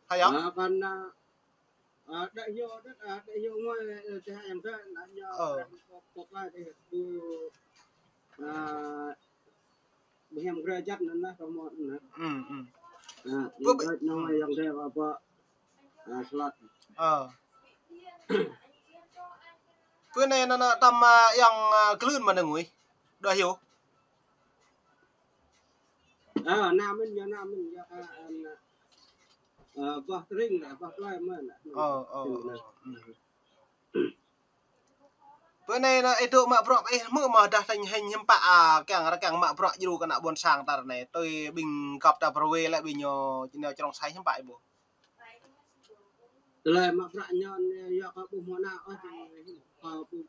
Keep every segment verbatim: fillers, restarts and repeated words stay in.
Hai yơh. Ơ, kăn, ơ, ơ, đại hiếu, đại, ơ, đại hiếu ngôi, ơ, tơ hai yang tơ, na ñu, ơ, pok, pok lai, tơ bu, ơ, bu hiam gra jat anŭn lah, kơ mơ̆n anŭn lah. Ư, ư. Ơ, pơ-, yang tơ, yang tơ, apa, ơ, slot. Ơ. Pơ anai anŭn, anŭn, tăm, ơ, yang, ơ, klưn mơ̆n ngui. Đại hiếu. Ơ, anŭn mơ̆n, yơh, anŭn mơ̆n, yơh, ơ, anŭn, ơ, boh tring lah, boh plơi mơ̆n lah. Ơ, ơ, ơ. Ư. Pơ anai anŭn, ih dŏ mă bruă ih hmư̆ mơ̆ dah tañ hĕñ hiư̆m pă, a, kiăng rơkăng mă bruă djru kơ ană ƀôn sang ta anai. Tui ƀing găp ta pơrơwe lĕ ƀing ñu, ñu črông sai hiư̆m pă ih ƀuh. Tơlơi mă bruă ñu anai yua kơ ƀu hmâo nao ôh, kơ ƀu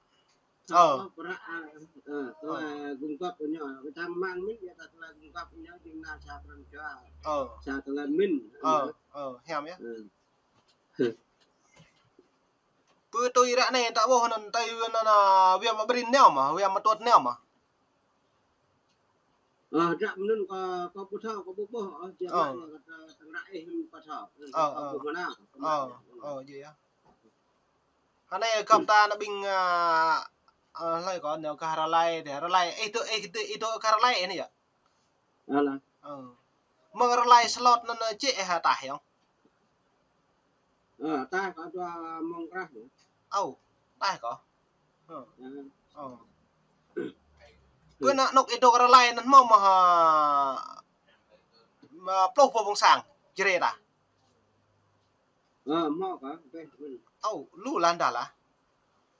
Ơ. Bruă, ơ, ơ, tơlơi gum găp kơ ñu, kơ čang rơmang mĭn, yua dah tơlơi gum găp kơ ñu, jing nao sa pran jua. Ơ. Sa tơlơi mĭn. Ơ, ơ, hiam yơh. Ơ. Pơ tui ră anai ta ƀuh anŭn tui anŭn, anŭn, ơ, wia mă brin nao mơ̆, wia mă tuăt nao mơ̆. Ơ, dră mơnŭn kơ, kơ ƀu thâo, kơ ƀu ƀuh, ơ, jia mă kơ tơngră ih mơ̆n ƀu thâo. Ơ, kơ ƀu hmâo nao. Ơ, ơ, jia yơh. Hơnai găp ta anŭn ƀing, ơ, ơ, hlơi kơ ñu gah Rơlai, tơ Rơlai, ih dŏ, ih dŏ, ih dŏ gah Rơlai anai yơh. Alah. Ơ. Mơ̆ng Rơlai slot anŭn, ơ, čĕ ha taih yơh. Ơ, taih kơ dua mông krah. Ơ, taih kơ. Ơ. Ơ. Pơ anŭn anŭn ih dŏ Rơlai anŭn hmâo mơ̆, ơ, mă pluh pô ƀôn sang, Jrai ta. Ơ, hmâo kơ, bĕ, mơ̆n. Ơ, lu lăn dah lah.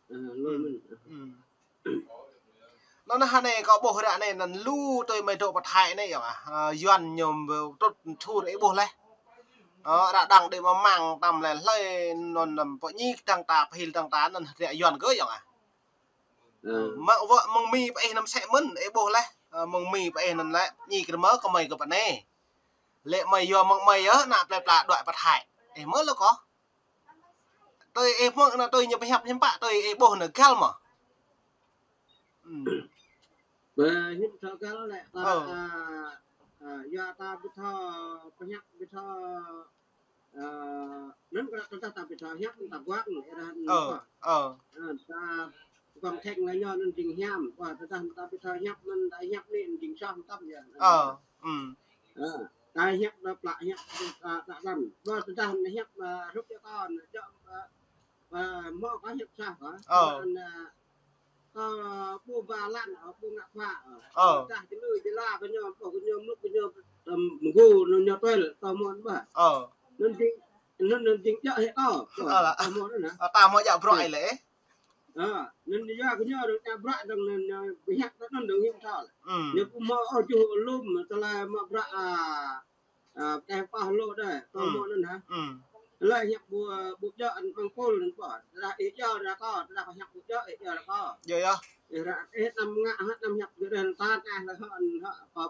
Ơ, lu mơ̆n. Ư. Anŭn hơnai kâo ƀuh ră anai anŭn lu tui mơi dŏ pơ Thái anai yơh, a. Ơ, Yuan ñu trŭt thur ih ƀuh laih. Ơ, ră đang đĭ mơ̆ng tăm lĕ hlơi anŭn anŭn pơ ñik dăng ta, pơhil dăng ta anŭn ră Yuan kơ yơh, a. Ơ. Mă wơ̆t mơ̆ng Mi pơ ih anăm sĕ mơ̆n, ih ƀuh laih. Ơ, mơ̆ng Mi pơ ih anŭn lĕ, ñi kơ mơ̆ kơ mơi kơ pơ anai. Lĕ mơi yua mơ̆ng mơi yơh, ană plơi pla đuaĭ pơ Thái. Ih mơ̆ lĕ kơ. Tui ih mơ̆ng anŭn tui ñu pơhiăp hiư̆m pă, tui ih ƀuh anŭn găl mơ̆. Ư. Pơhiăp thâo găl lĕ, ta, ơ, ơ, yua ta ƀu thâo pơhiăp, ƀu thâo Ơ, anŭn kơ tơdah ta ƀu thâo hiăp, ta guang, ơ, ơ. Ơ, ta guang thĕng lĕ ñu anŭn jing hiam. Wă, tơdah ta ƀu thâo hiăp, anŭn ta hiăp anai jing soh mơtam yơh. Ơ, ư. Ơ, ta hiăp, ta plă hiăp, ta, ta răm. Wă, tơdah hiăp, ơ, hrup yơh kơ, anŭn, jŏ, ơ, ơ, hmâo kơ hiăp soh kơ. Ơ. Anŭn, ơ, Kơ ƀu ba lăng, ơ, ƀu ngă khua, ơ. Ơ. Tơdah jơlơi jơla kơ ñu, ƀuh kơ ñu, mlŭk kơ ñu, tơm mơgu, ñu, ñu tuel, tơm mơ̆n ƀă. Ơ. Anŭn jing, anŭn, anŭn jing djơ̆ hĭ kơ. Ơ lah. Tơm mơ̆n anŭn. Ơ, ta hmâo djă bruă ih lĕ. Ơ, anŭn yua kơ ñu, anŭn djă bruă, anŭn, anŭn, ñu pơhiăp, anŭn, anŭn hiư̆m thâo lĕ. Ư. Ñu ƀu hmâo ôh juh lŭm, tơlơi mă bruă, a, Ơ, tơpă lu đơi, tơm mơ̆n anŭn hă. Ư. Lĕ hiăp ƀu, ƀu djơ̆ anŭn ƀăng pul anŭn ƀă. Tơdah ih djơ̆ ră kơ, tơdah kơ hiăp ƀu djơ̆, ih djơ̆ ră kơ. Yơh, yơh. Ih ră, ih anăm ngă hă, anăm hiăp djơ̆ ră kơ, tơdah ih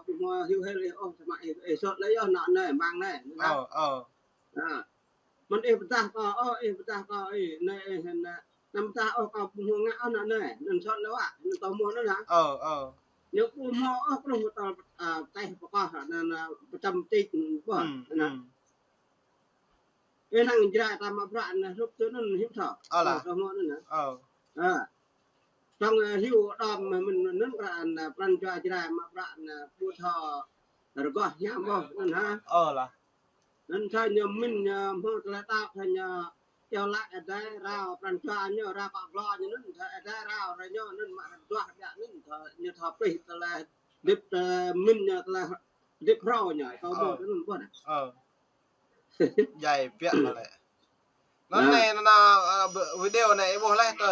ƀu hmâo hyu hel ih ôh, samơ̆ ih, ih sot lĕ yơh, anŭn anai, mơ̆ng anai. Ơ, ơ. Ơ. Mơ̆n ih pơdah kơ, ơ, ih pơdah kơ, ih, anai, ih, anai. Anăm pơdah ôh kơ ƀu hmâo ngă ôh anŭn anai, anŭn sot lĕ wă, anŭn tơm mơ̆n anŭn hă. Ơ, ơ. Ñu ƀu hmâo ôh kruh tơl, a, teh pơkŏh, anŭn, anŭn, pơčăm tik, ƀă, ư, anŭn. Ư. Ih năng Jrai ta mă bruă anŭn, hrup tui anŭn hiư̆m thâo. Ơ lah. Tơm mơ̆n anŭn hă. Ơ. Ơ. Tơng, ơ, hyu đom mơ̆n, mơ̆n, mơ̆n pran, ơ, pran jua Jrai mă bruă anŭn, ƀu thâo rơgoh hiam ôh anŭn hă. Ơ lah. Anŭn thâo ñu mĭn ñu hmâo tơlơi đaŏ thâo ñu iâu laĭ Ơi Adai rao pran jua ñu rao kơ glô ñu anŭn thâo Ơi Adai rao ră ñu anŭn mă rơgoh biă anŭn thâo ñu thâo plih tơlơi hơdip tơlơi mĭn ñu tơlơi hơdip hrô ñu kơ ƀuh anŭn ƀuh anŭn. Ơ. Djai biă lĕ. Anŭn anai, anŭn, ơ, video anai ih ƀuh laih tơ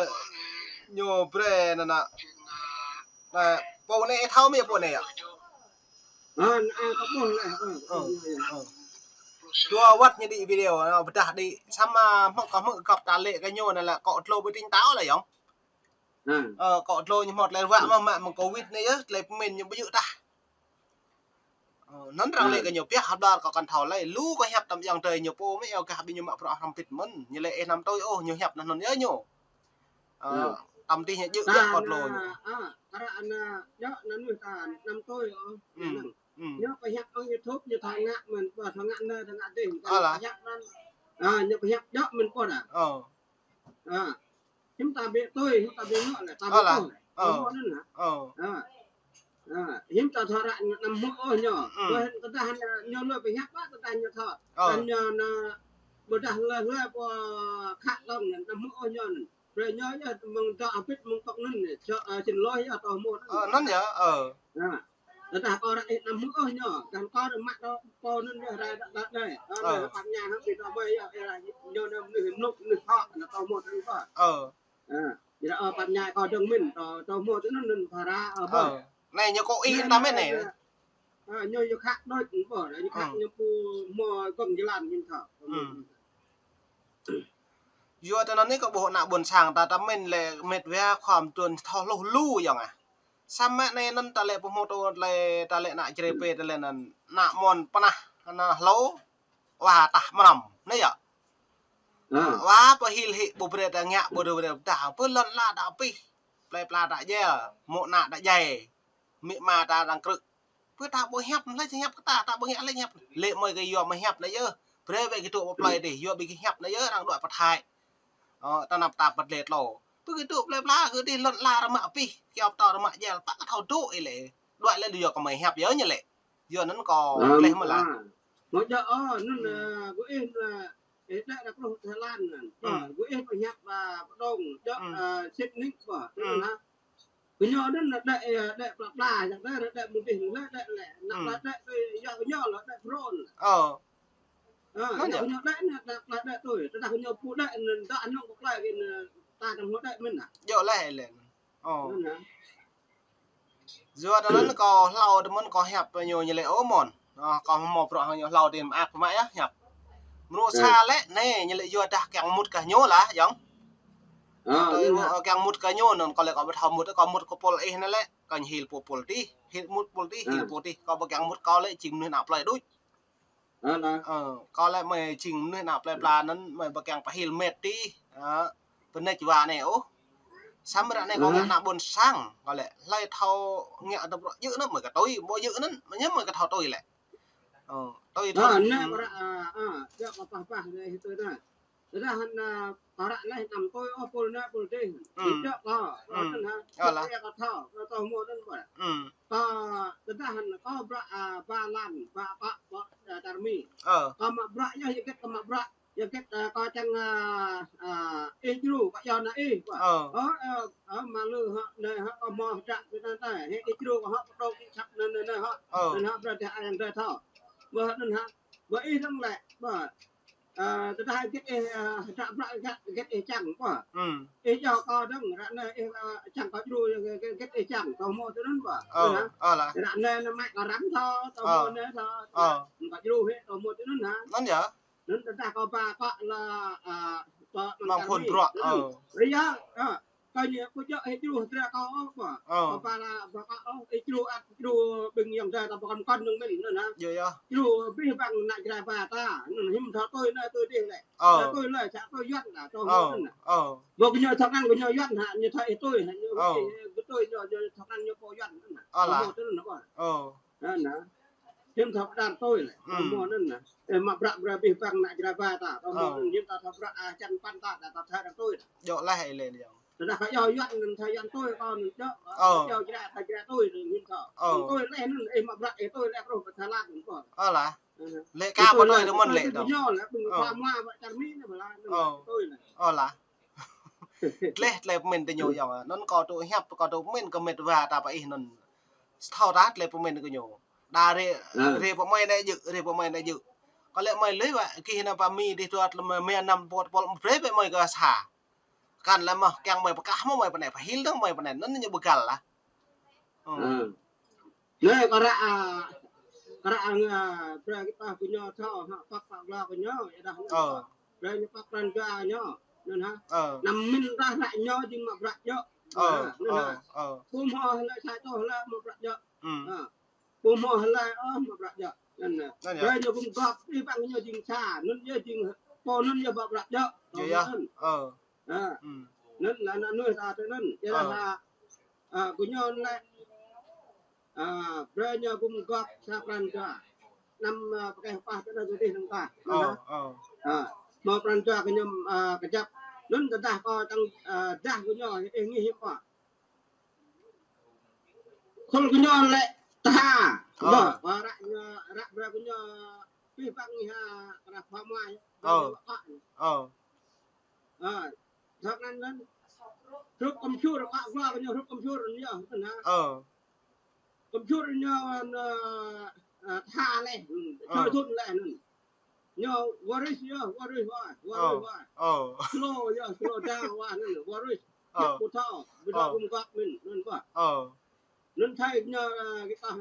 ñu brơi anŭn. Anŭn, pô anai ih thâo mơ̆ pô anai yơh? Ơ, anŭn, ơ, kơ ƀuh laih, ơ, ơ, ơ. Dua wơ̆t ñu đĭ video, anŭn pơdah đĭ, samơ̆ hmư̆ kơ hmư̆ găp ta lĕ kơ ñu anŭn lĕ kŏ tlô ƀu tĭng tao lĕ yơh. Ơ, kŏ tlô ñu hmâo tơlơi ruă mơ̆ mă mơ̆ng covid anai yơh, tơlơi pơmĭn ñu ƀu djơ̆ tah. Ơ, anŭn arăng lĕ kơ ñu pioh hơblar kơ kăn thâo lĕ, lu kơ hiăp tơm ayŏng adơi ñu pô mơ̆ yơh gah ƀing ñu mă bruă hrŏm pit mơ̆n, ñu lĕ ih anăm tui ôh, ñu hiăp anŭn anŭn yơh ñu. Ơ, tơm tih ñu djơ̆ djơ̆ kŏ tlô ñu. Ơ, kơ ră anŭn, djơ̆ anŭn mơ̆ ta anăm tui ôh. Ư, ư. Ñu pơhiăp ôh YouTube, ñu thâo ngă mơ̆n, ƀu thâo ngă anai, thâo ngă adih. Ơ lah. Pơhiăp anŭn. A, ñu pơhiăp djơ̆ mơ̆n pô đa. Ơ. A, hiư̆m ta ƀu tui, hiư̆m ta ƀu ngă lĕ, ta ƀu tui lĕ. Ơ. Tơhmô anŭn hă? Ơ. A. A, hiư̆m ta thâo ră anăm hmư̆ ôh ñu. Ơ. Tơdah ñu lui pơhiăp ƀă, tơdah ñu thâo. Ơ. Tơdah ñu na, ƀôdah lui lui pô khă lŏng anăm hmư̆ ôh ñu anŭn. Brơi ñu yơh mơ̆ng dŏ hơbĭt mơ̆ng tŏk anŭn, čô, a, čin lôi yơh tơhmô anŭn. Ơ, anŭn yơh, ơ. A. Tơdah kâo ră ih anăm hmư̆ ôh ñu, kăn kâo ră mă tơ pô anŭn yơh rai đă đă đơi. Ơ, ơ. Pap ñai hăng ƀing dŏ mơi yơh, ơ, ñu anŭn mơnuih mluk, mơnuih thŏk, anŭn tơhmô tơ anŭn kâo. Ơ. Ơ, jrao, ơ, pap ñai kâo dơ̆ng mĭn, tơ, tơhmô tơ anŭn anŭn phara, ơ, ơ. Ƀơi. Anai ñu kơ ih anăm mĭn anai. Ơ, ñu yua khă đôč, ƀơi, ñu khă ñu pô mơ̆ gŏng jơlan ñu thâo. Ơ. Yua tơ anŭn anai kâo ƀuh ană ƀôn sang ta, ta mĭn lĕ met wa khŏm tuan thâo hluh lu yơh ngă. Samơ̆ anai anŭn ta lĕ pơhmutu lĕ ta lĕ ană Jrai pê ta lĕ anŭn ană mơ̆n pơnah ană hlô wa tah mrăm anai yơh. Ơ. Wa pơhil hĭ ƀu brơi ta ngă ƀu brơi ta pơ lŏn la đa pih. Plơi pla đa jel, mơ̆ ană đa jai. Amĭ ama ta đang krư̆. Pơ ta ƀu hiăp, hlơi či hiăp kơ ta, ta ƀu ngă hlơi hiăp. Lĕ mơi kơ yua mơi hiăp anai yơh. Brơi ƀing gơ̆ dŏ pơ plơi dih, yua ƀing gơ̆ hiăp anai yơh, arăng dŏ pơthai. Ơ, ta năp ta pơdlĕ tlô. Pơ gơ̆ dŏ plơi pla gơ̆ dih lŏn la rơmă pih, kiaŏ pơtâo rơmă jel, pă kơ thâo dŏ ih lĕ. Dŏ lĕ yua kơ mơi hiăp yơh ñu lĕ. Yua anŭn kâo tleh mơ̆ lah. Mơ̆ djơ̆, ơ, anŭn, ơ, gơ̆ ih, ơ, ih đĕ đa kruh Thái Lan anŭn. Ơ, gơ̆ ih pơhiăp, ơ, pơdŏng, djơ̆, ơ, sĭt nik ƀă. Anŭn hă. Gơñu anŭn đĕ, ơ, đĕ pla pla, čang đĕ, đĕ mơ̆ng dih lĕ, đĕ lĕ. Ană pla đĕ tui, yua gơñu lĕ đĕ pơrôn. Ơ. Ơ, anŭn yơh. Gơñu đĕ anŭn, đĕ pla đĕ tui. Tơdah gơñu pô đĕ anŭn, dŏ anŭn kơ plơi anŭn, ta anăm hmư̆ đĕ mĭn hă. Djơ̆ leh lĕ. Ơ. Anŭn hă. Yua tơ anŭn kâo hlâo tơ mơ̆n kâo hiăp ñu ñu lĕ ơ mơ̆n. Ơ, kâo hmâo bruă hăng ñu hlâo tơ mơak mă yơh hiăp. Mrô sa lĕ, anai, ñu lĕ yua dah kiăng mŭt kơ ñu lah, yơh. Ơ, tơ anŭn hă. Kiăng mŭt kơ ñu, anŭn kâo lĕ kâo ƀu thâo mŭt, kâo mŭt kơ pôl ih anai lĕ, kâo hil pô pôl tih, hil mŭt pôl tih, hil pô tih, kâo ƀu kiăng mŭt kâo lĕ, jing mơnuih ană plơi đôč. Ơ, kâo lĕ mơi jing mơnuih ană plơi pla anŭn, mơi ƀu kiăng pơhil met tih, ơ, pơnĕč wa anai ôh. Samơ̆ ră anai kâo ngă ană ƀôn sang, kâo lĕ, hlơi thâo ngă tơ bruă djơ̆ anŭn mơi kơ tui, ƀu djơ̆ anŭn, mơi ñăm mơi kơ thâo tui lĕ. Ơ, tui thâo. Ơ, anai kâo ră, ơ, ơ, djơ̆ kâo pah pah anai hĭ tui anai. Tơdah hăn, ơ, kâo ră anai anăm tui ôh pôl anai pôl dih. Djơ̆ kâo, kâo anŭn hă. Ơ lah. Kâo thâo, kâo thâo hmư̆ anŭn ƀă. Kâo, tơdah hăn kâo bruă, ơ, ba lan, ba kŏ, ƀă, ơ, čar Mi. Ơ. Kâo mă bruă yơh, yua hơget kâo mă bruă. Yua hơget, ơ, kâo čang, ơ, ơ, ih djru, kâo yua ană ih, ƀă. Ơ. Ơ, ơ, ơ, mă lư hă, anai hă, kâo hmâo hơdră tui anŭn tơi. Hĕ ih djru kâo hă, pơdŏng ih čăp anŭn, anŭn, anŭn hă. Ơ. Anŭn hă, bruă dih ayŏng adơi thâo. Ƀă anŭn hă. Ƀă ih dơ̆ng lĕ, ƀă. Ơ, tơdah hơget ih, ơ, hơdră bruă hơget, hơget ih čang, ƀă. Ih djru kâo dơ̆ng, ră anai ih, ơ, čang kâo djru, hơget, hơget ih čang, kâo hmâo tui anŭn, ƀă. Ơ, anŭn hă. Ơ lah. Ră anai anŭn mă kâo răm thâo, kâo hmâo anai thâo, kâo djru hĕ, kâo hmâo tui anŭn hă. Anŭn yơh. Anŭn tơdah kâo ba kŏ lĕ, ơ, kơ mơ̆ng phun bruă, ơ. Ră yơh, ơ. Kâo ñu pơjŏ hĕ djru hơdră kâo ôh, ƀă. Ơ. Kâo ba lĕ ba kŏ ôh, hĕ djru ăt djru ƀing ayŏng adơi ta ƀu kăn kăn dơ̆ng mĭn anŭn hă. Yơh, yơh. Djru abih bang ană Jrai ba ta, anŭn hiư̆m thâo tui anai tui dih lĕ. Ơ. Thâo tui lĕ, čă tui Yuan lah, tui anŭn hă. Ơ. Ƀu kơ ñu thâo kăn kơ ñu Yuan hă, ñu thâo ih tui hă, ñu ih tui ñu, ñu thâo kăn ñu pô Yuan anŭn hă. Ơ lah. Ñu pô tui anŭn hă. Ơ. Anŭn hă. Hiư̆m thâo pơđar tui lĕ. Tơhmô anŭn hă. Ơ, mă bruă bruă abih bang ană Jrai ba ta. Tơhmô anŭn hiư̆m ta thâo bruă, ơ, čang păn ta, ta, ta thâo pơđar tui. Djơ̆ leh lĕ yơh. Tơdah kâo yua Yuan anŭn thâo Yuan tui kâo anŭn djơ̆. Ơ. Kâo yua Jrai thâo Jrai tui anŭn hiư̆m thâo. Ơ. Tui leh anŭn, ơ, mă bruă ih tui leh truh pơ Thái Lan anŭn kâo. Ơ lah. Ơ. Lĕ kâo pô tui tơhmô lĕ tui. Ñu lĕ ƀing kơ mă bruă čar Mi anai ƀă lah anŭn tui leh. Ơ lah. Tleh, tleh pơmĭn tơ ñu yơh. Anŭn kâo tŭ hiăp, kâo tŭ pơmĭn kơ met wa ta pơ ih anŭn. Thâo ta tleh pơmĭn kơ ñu. Đa rai, rai pơ mơi anai djơ̆, rai pơ mơi anai djơ̆. Kâo lĕ mơi lui wa, gih anai pơ Mi dih tuăt lĕ mơi, mơi anăm pơt pơl, brơi pơ mơi kơ sa. Kăn lĕ mơ̆, kiăng mơi pơkah mơ̆ mơi pơ anai, pơhil dơ̆ng mơi pơ anai, anŭn ñu ƀu găl lah. Ơ. Anai kâo ră, ơ, kâo ră, ơ, brơi kơ ta kơ ñu thâo, hă, păk păk la kơ ñu, yua dah. Ơ. Brơi ñu păk pran jua ñu, anŭn hă. Ơ. Anăm mĭn ră ră ñu jing mă bruă djơ̆. Ơ, anŭn hă. Ơ. Ƀu hmâo hlơi sa čô hlơi mă bruă djơ̆. Ơ. Ƀu hmâo hlơi ôh mă bruă djơ̆. Anŭn hă. Anŭn yơh. Brơi ñu gum gŏp, abih bang ñu jing sa, anŭn yơh jing pô anŭn yơh mă bruă djơ̆. Yơh, yơh. Ơ. Ơ. Anŭn lah ană mơnuih ta tui anŭn. Yua dah, ơ, gơñu lĕ, ơ, brơi ñu gum gŏp sa pran jua. Anăm, ơ, pơkeh pah tui anŭn tui dih anŭn ta. Ơ, ơ. Ơ. Hmâo pran jua kơ ñu, a, kơjăp. Anŭn tơdah kâo tăng, a, dah kơ ñu, ih ngih hiư̆m pă. Khul kơ ñu lĕ tha. Ơ. Bơ, bơ ră ñu, ră brơi kơ ñu pih păng ngih ha, kơ ră pha mua. Ơ. Ơ. Ơ. Sŏk anŭn anŭn. Hrup kơmchur, kơ glua kơ ñu hrup kơmchur ñu, anŭn ha. Ơ. Kơmchur ñu, anŭn, a, tha leh, anŭn. Ơ. Čoi thun leh, anŭn. Ñu worih yơh, worih wa, worih wa. Ơ. Slow yơh, slow down wa, anŭn, worih. Ơ. Ñu pơthâo, ƀu thâo gum gŏp mơ̆n, anŭn wa. Ơ. Anŭn thai ñu, a, kơ kah,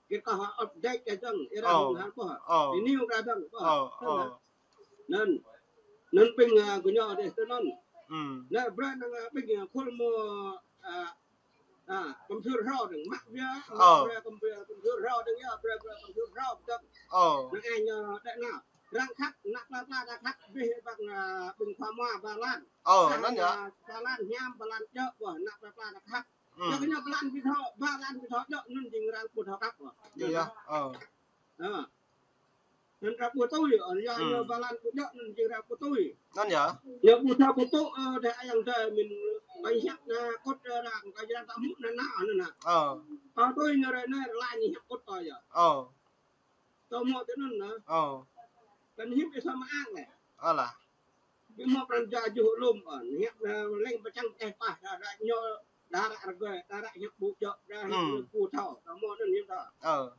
kơ kah update kơ dơ̆ng, ih ră anŭn hăng wa. Ơ. Ih new kơ dơ̆ng wa. Ơ, ơ. Anŭn. Anŭn ƀing, a, gơñu dêh tơ anŭn. Hm. Anŭn brơi năng, a, ƀing, a, khul mơ̆, a, a, kơmchur hrâo dơ̆ng, mă biă, mă brơi kơmchur, kơmchur hrâo dơ̆ng yơh, brơi, brơi kơmchur hrâo dơ̆ng. Ơ. Năng ai ñu đĕ nao. Răng khăp, nă pla pla đa khăp, bih ƀăng, a, ƀing khua mua ba lan. Ơ, anŭn yơh. Ba lan hiam, ba lan djơ̆, wa, nă pla pla đa khăp. Hm. Yua kơ ñu ba lan ƀu thâo, ba lan ƀu thâo djơ̆, anŭn jing răng ƀu thâo khăp, wa. Yơh, yơh. Ơ. Ơ. Anŭn ră ƀu tui, ơ, yua, hm, yua ba lan ƀu djơ̆ anŭn jing ră ƀu tui. Anŭn yơh. Yua ƀu thâo ƀu tui, ơ, đah ayŏng adơi mĭn ƀai hiăp na kŭt, ơ, ră, kơ jrang ta mŭt na na, anŭn na. Ơ. Ơ, tui ñu ră anai ră la ñu hiăp kŭt ta yơh. Ơ. Tơ mơ̆ tơ anŭn na. Ơ. Kăn hiăp ih sa mă ang leh. Alah. Ƀu hmâo pran jua juh lŏm, ơ, hiăp, ơ, leng pơčăng eh pah, đa, đa ñu, đa ră rơgơi, đa ră hiăp ƀu djơ̆, đa hiăp ƀu thâo, tơ mơ̆ anŭn hiăp ta. Ơ.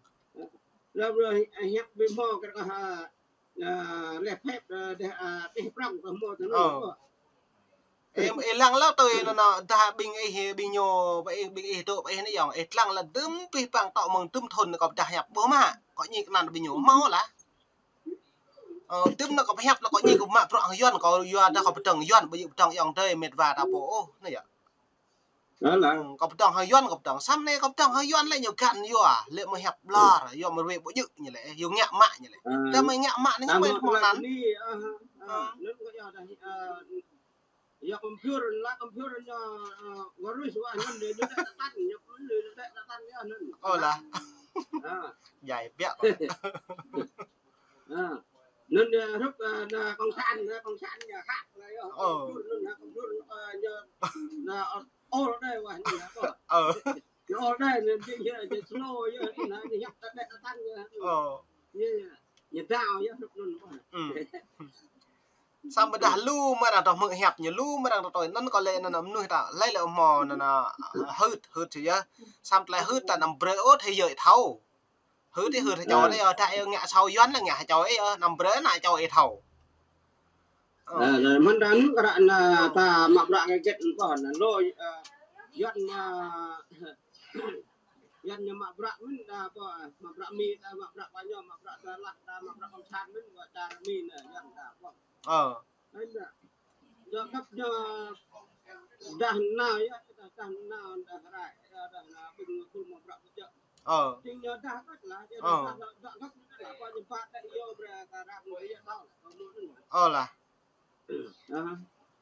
Lăm lơ hiăp ƀu hmâo kơ kah, a, leh phép, a, dêh, a, dêh prŏng kơ hmâo tơ anŭn. Ơ. Ih, ih lăng lơ tui anŭn, anŭn, dah ƀing ih, ƀing ñu, ƀing ih, ƀing ih dŏ, ƀing ih anai yơh, ih lăng lơ dŭm pih păng tŏ mơ̆ng dŭm thun kâo pơdah hiăp ƀu mă, kâo ñi kơ anăn ƀing ñu hmâo lah. Ơ, dŭm anŭn kâo pơhiăp lă kâo ñi kơ mă bruă hăng Yuan, kâo yua dah kâo pơdơ̆ng Yuan, ƀu djơ̆ pơdơ̆ng ayŏng adơi met wa ta pô ôh, anai yơh. Ơ, lăng. Ơ, kâo pơdơ̆ng hăng Yuan, kâo pơdơ̆ng. Samơ̆ anai kâo pơdơ̆ng hăng Yuan lĕ ñu găn yua, lĕ mơ̆ hiăp ƀlŏr, yua mơ̆ ruai ƀu djơ̆ ñu lĕ, yua ngă mă ñu lĕ. Ơ. Dah mơ̆ ngă mă anai ñu mơ̆ hmâo anăn. Ơ, ơ, anŭn kâo yua dah, ơ, yua kơmchur, lă kơmchur ñu, ơ, worih wa anŭn dêh, ñu đĕ tơtăn, ñu đĕ tơtăn yơh anŭn. Ơ lah. Ơ. Djai biă kâo. Ơ. Anŭn, ơ, hrup, ơ, na cộng sản, na cộng sản ñu khăp lah yơh. Ơ. Kơmchur anŭn, na kơmchur, ơ, ñu, na, ơ, ôl đơi wa anŭn, na kơ. Ơ. Ñu ôl đơi, anŭn jing, jing slow yơh, anŭn, na, ñu hiăp ta đĕ tơtăn yơh. Ơ. Ñu, ñu dao yơh hrup anŭn wa. Hm. Samơ̆ dah lu mơ̆ arăng tŏ hmư̆ hiăp ñu, lu mơ̆ arăng tŏ tui, anŭn kâo lĕ anŭn mơnuih ta, lĕ lĕ hmâo anŭn, anŭn, hưt, hưt či yơh. Samơ̆ tơlơi hưt ta anăm brơi ôh thâo yơh thâo. Hưt ih hưt hơčâo ih, ơ, dah ih ngă asâo Yuan lĕ ngă hơčâo ih, ơ, anăm brơi anŭn hơčâo ih thâo. Ơ. Ơ, anŭn mơ̆n dah anŭn kơ ră anŭn ta mă bruă kơ gĕt anŭn pô, anŭn lu, ơ, Yuan, ơ, Yuan ñu mă bruă mơ̆n dah pô, mă bruă Mi dah, mă bruă pơ ñu, mă bruă tơlah dah, mă bruă cộng sản mơ̆n, wa čar Mi anai, Yuan dah pô. Ơ. Anŭn dah. Djơ̆ kăp djơ̆ dah nao yơh, dah, dah nao dah rai, dah, dah nao ƀing khul mă bruă djơ̆. Ơ. Jing ñu dah kăp lah, ñu dah, dah, dah kăp lah, kơ ñu pă dah yua brơi kơ ră ñu yua thâo, kơ mơ̆ anŭn. Ơ lah. Ơ.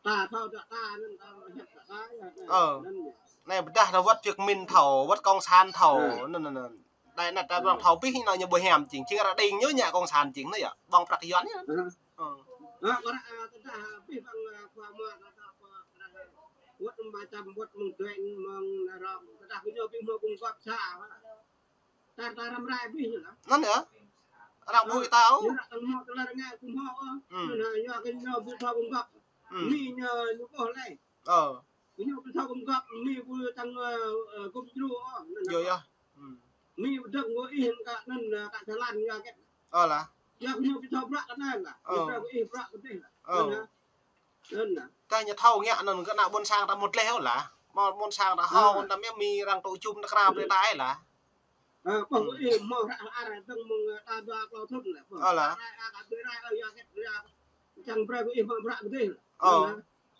Ta thâo dah ta anŭn, ta hiăp dah ta yơh, dah. Ơ. Anŭn yơh. Anai pơdah dah wơ̆t Việt Minh thâo, wơ̆t cộng sản thâo, anŭn, anŭn, anŭn. Đai anŭn ta ƀlŏng thâo pih anŭn ñu ƀu hiam jing, jing arăng đing ñu ngă cộng sản jing anŭn yơh, ƀơ̆ng prăk Yuan yơh. Ơ. Ơ, kơ ră, ơ, tơdah, ơ, pih ƀăng, ơ, khua mua, tơdah, ơ, wơ̆t mơčăm, wơ̆t mơ̆ng Duên, mơ̆ng Nai Rong, tơdah kơ ñu pih mơ̆ gum gŏp sa, wa. Tar tar răm rai pih ñu lah. Anŭn yơh. Arăng ƀu ih thâo. Ñu ră tơ̆ng hmâo tơlơi rơngai kơ hmâo, ơ. Hm. Anŭn, ơ, yua kơ ñu ƀu thâo gum gŏp. Hm. Mi ñu, ñu ƀuh lĕ. Ơ. Kơ ñu ƀu thâo gum gŏp, Mi ƀu tăng, ơ, ơ, gum djru, ơ, anŭn. Yơh, yơh. Hm. Mi ƀu dơ̆ng kơ ih kơ anŭn, ơ, kơ Thái Lan yua kĕt. Ơ lah. Yua kơ ñu ƀu thâo bruă kơ anai lah. Ơ. Ñu thâo kơ ih bruă kơ dih lah. Ơ. Anŭn lah. Anŭn lah. Tơdah ñu thâo ngă anŭn kơ ană ƀôn sang ta mŭt leh ôh lah. Mơ̆ ƀôn sang ta hơ̆k anŭn ta mơ̆ Mi arăng tŭ jum ta krao brơi ta ih lah. Ơ, pô, ih mơ̆ ră ar dơ̆ng mơ̆ng, ơ, ta dua klâo thŭn lah, pô. Ơ lah. Rai, rai, rai, rai, ơ, yua kĕt, yua kĕt. Čang brơi kơ ih mă bruă kơ dih lah. Ơ.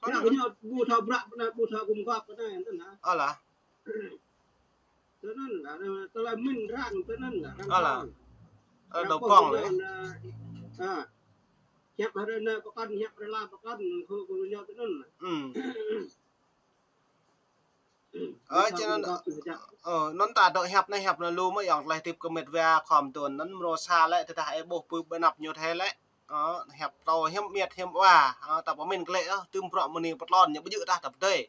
Anŭn lah. Yua kơ ñu ƀu thâo bruă, ƀu thâo gum gŏp kơ anai, anŭn lah. Ơ lah. Tơ anŭn lah, tơlơi mĭn arăng, tơ anŭn lah, arăng. Ơ lah. Ơ, arăng dŏ pô pơ̆ng lĕ. Anŭn, ơ, hiăp hrơi anai pơkŏn, hiăp hrơi la pơkŏn, khul kơ ñu tơ anŭn lah. Hm. Ơ, či anŭn, ơ, anŭn ta dŏ hiăp anai, hiăp anŭn lu mơ̆ ayŏng tơlơi hơdip kơ met wa khŏm tŭ anŭn mrô sa lĕ, tơdah ih ƀuh pơ ƀơi anăp ñu thê lĕ. Ơ, hiăp tơ hiam miet hiam wa, ơ, ta pơmin klĕ, ơ, tơm bruă mơni pơtlon ñu ƀu djơ̆ tah ta pơdơi.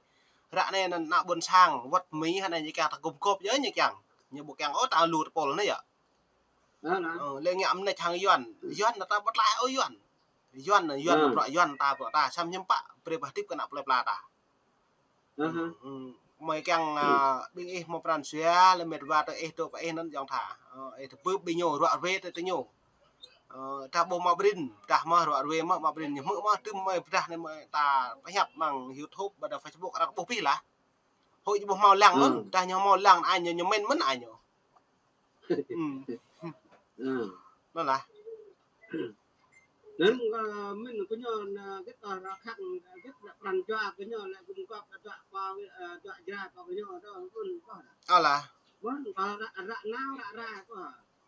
Ră anai ană ƀôn sang wơ̆t mĭ hă anai ñu kiăng ta gum gôp yơh ñu kiăng. Ñu ƀu kiăng ôh ta lu tơpul anai yơh. Ơ, lĕ ngă mơneč hăng Yuan. Yuan ta ƀu tlaih ôh Yuan. Yuan, Yuan bruă Yuan ta bruă ta, samơ̆ hiư̆m pă brơi pơhơdip kơ ană plơi pla ta. Ơ, ơ. Ơ, mơi kiăng, ơ, ƀing ih hmâo pran jua, lĕ met wa tơ ih dŏ pơ ih anŭn yơh tha. Ơ, ih tơpưp ƀing ñu, ruă ruê tơ tơ ñu. Ơ, ta ƀu hmâo prin, ta hmâo ruă ruê mơ̆, hmâo prin ñu hmư̆ mơ̆, tơm mơi pơdah anai mơi ta pơhiăp amăng YouTube, ƀôdah Facebook, arăng ƀuh pih lah. Hơi ƀu hmâo lăng mơ̆n, ta ñu hmâo lăng ai ñu, ñu mĭn mơ̆n ai ñu. Ơ. Anŭn lah. Anŭn, ơ, mĭn kơ ñu anŭn, ơ, git, ơ, ră khăng, ơ, git lĕ pran jua kơ ñu lĕ gum gôp lĕ dua pơ, ơ, dua jra pơ kơ ñu dŏ, anŭn kơ. Ơ lah. Mơ̆n, ơ, ră, ră nao, ră rai kơ.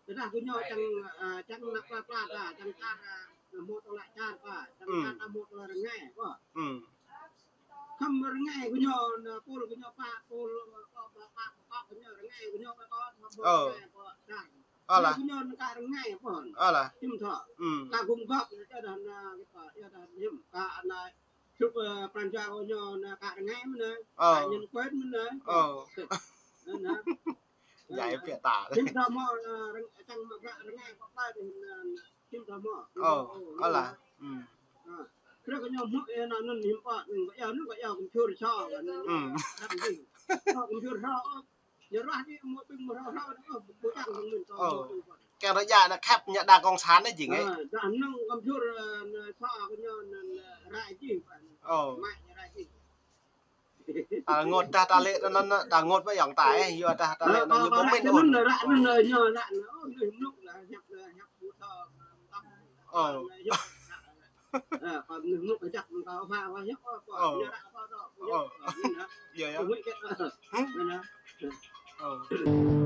Tơdah kơ ñu čang, ơ, čang ană plơi pla ta, čang čar, ơ, hmâo tơlơi čar ta, čang čar ta hmâo tơlơi rơngai kơ. Khăm rơngai kơ ñu, anŭn pul kơ ñu pă, pul, ơ, pă, pă, pă, pă kơ ñu rơngai kơ ñu kơ, kơ, hmâo rơngai kơ čar. Ơ lah. Kơ ñu anŭn ka rơngai pơ̆n. Ơ lah. Hiư̆m thâo. Ka gum gôp ñu čơdah anŭn, kơ, čơdah hiư̆m, ka anŭn, sŭp, ơ, pran jua kơ ñu anŭn ka rơngai mơ̆n anŭn. Ơ. Ka ñen kuet mơ̆n anŭn. Ơ. Anŭn. Djai pĕ ta. Hiư̆m thâo hmâo, ơ, rơng-, čang mă bruă rơngai kơ plơi tơ anŭn. Hiư̆m thâo hmâo. Ơ, ơ lah. Ơ. Krư̆ kơ ñu hmư̆ ih anŭn hiư̆m pă, anŭn kơ yua, anŭn kơ yua kơmchur so, anŭn. Đăm dih. Kơmchur so, ơ. Ñu ruah dih, mơ̆ ƀing mơ̆ ruah, ruah, ơ, ƀu čang dong mĭn, ơ. Kiăng rơđah ană khăp ñu đảng cộng sản anai jing, ơ. Ơ, dah anŭn kơmchur, ơ, anŭn so kơ ñu, anŭn, anŭn rai jih, anŭn. Ơ. Mă ñu rai jih. Ta rơngot dah ta lĕ anŭn, ta rơngot mơ̆ yơh ta, ơ, yua dah ta lĕ anŭn ñu ƀu mĭn ôh. Ơ. Ơ. Yơh, yơh. Ơ.